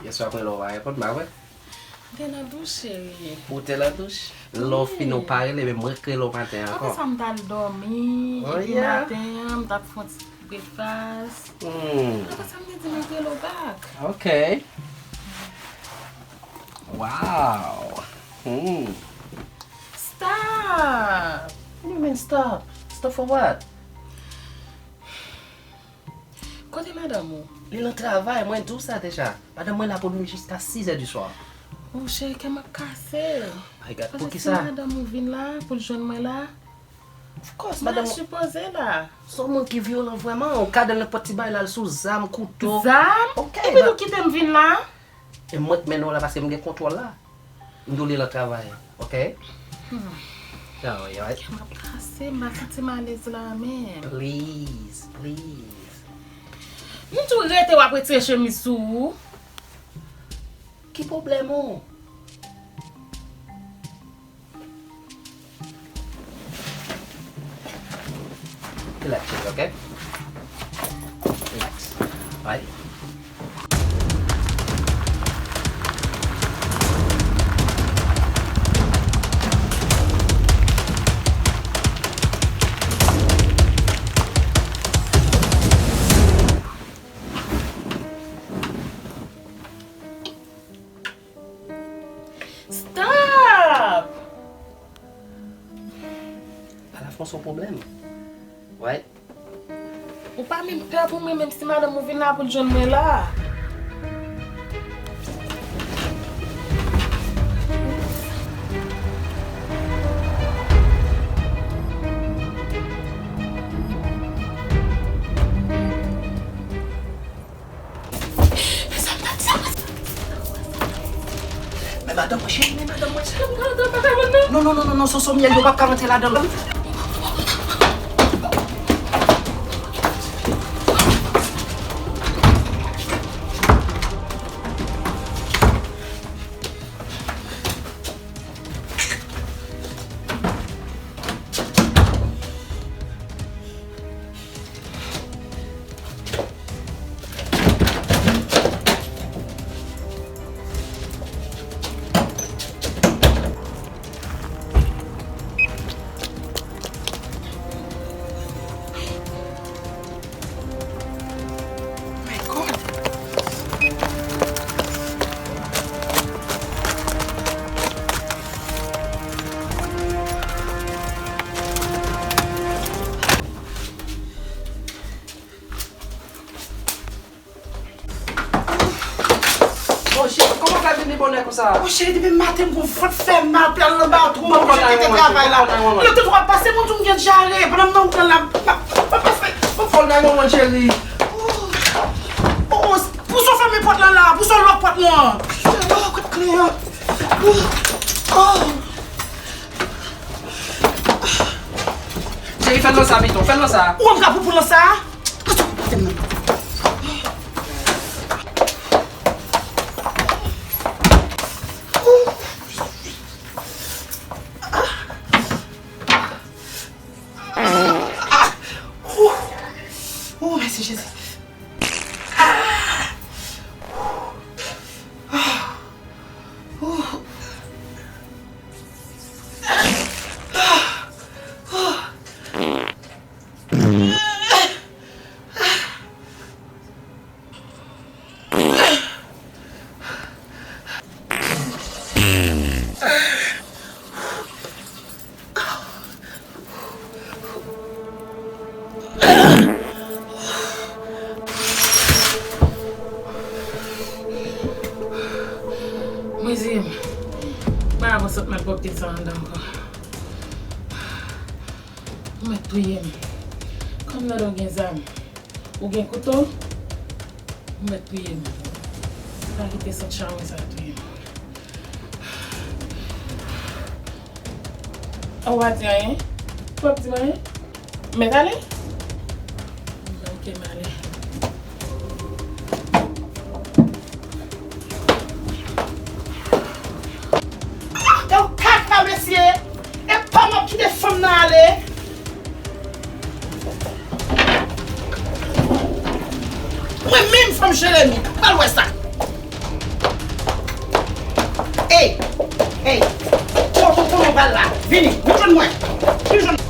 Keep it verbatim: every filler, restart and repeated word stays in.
Yèswa mwen lè w pa reponn, pa vre? M te nan douch, cheri. Ou te nan douch? Lè w fini, ou pa rele, men mwen k rele w maten an ankò. Apre sa, m t al dòmi, epi maten an, m t ap fè yon ti breakfast. Apre sa, m te di, m ap rele w back. Ok. Wow. Hmm. Stop! What do you mean stop? Stop for what? Kote madanm ou? Li nan travay, mwen di w sa deja. Madanm mwen la pou dòmi jiska sizè di swa. Oh, cheri, kè m ap kase. My God, poukisa? Paske si madanm ou vin la, pou l jwenn mwen la, Of course, madanm. M pa sipoze la. Se yon moun ki vyolan vrèman. Ou ka dan nenpòt ti bagay la, l sou zam, kouto. Zam? Ok, epi nou kite m vin la? E mwen k mennen w la paske m gen kontwòl la. M di w li nan travay, ok? Yo, yo. Kè m ap kase, m pa santi m alèz la menm. Please, please. M di w rete w ap retire chemiz sou ou. Ki pwoblèm ou? Relax, ok? Relax. Alright. Stop! Alafwa se yon pwoblèm. Right? Ou pa menm pè pou mwen, menm si madanm ou vin la pou l jwenn mwen la. Men madanm mwen, cheri, men madanm mwen, cheri. Non, non, non, non, non, se somyèl, yo p ap ka rantre ladan l. My God. Bon, cheri, kòman w fè vini bonè konsa? Bon, cheri, depi maten, m gon vant fè mal, pral nan batwou, m oblije kite travay la. Lè tout w ap pase, moun di m gen dyare, pandan m nan wout lan la, m ap, m ap pase. Bon, fò l nan yon mòn, cheri. Oh, oh, oh, pousse w fèmen pòt lan la, pousse w lòk pòt lan. Oh, kote kle an? Oh, oh. Cheri, fè l nan sa pito, fè l nan sa. Ou wè m ka poupou nan sa? Oh, mèsi Jezi. Mezanmi, pa avanse ap met pwòpte sa anndan ankò. Ou mèt touye m. Kòm nan do gen zam, ou gen kouto, ou mèt touye m. Pa kite sant chawony sa touye m. Ou pa di anyen? Ou p ap di m anyen? Mèt ale? Bon, ok, m ale. Yo, kaka, mesye! E pa m ap kite fanm nan ale! Mwen menm, fanm Jeremi, pral wè sa! Vini, vin jwenn mwen. Vin jwenn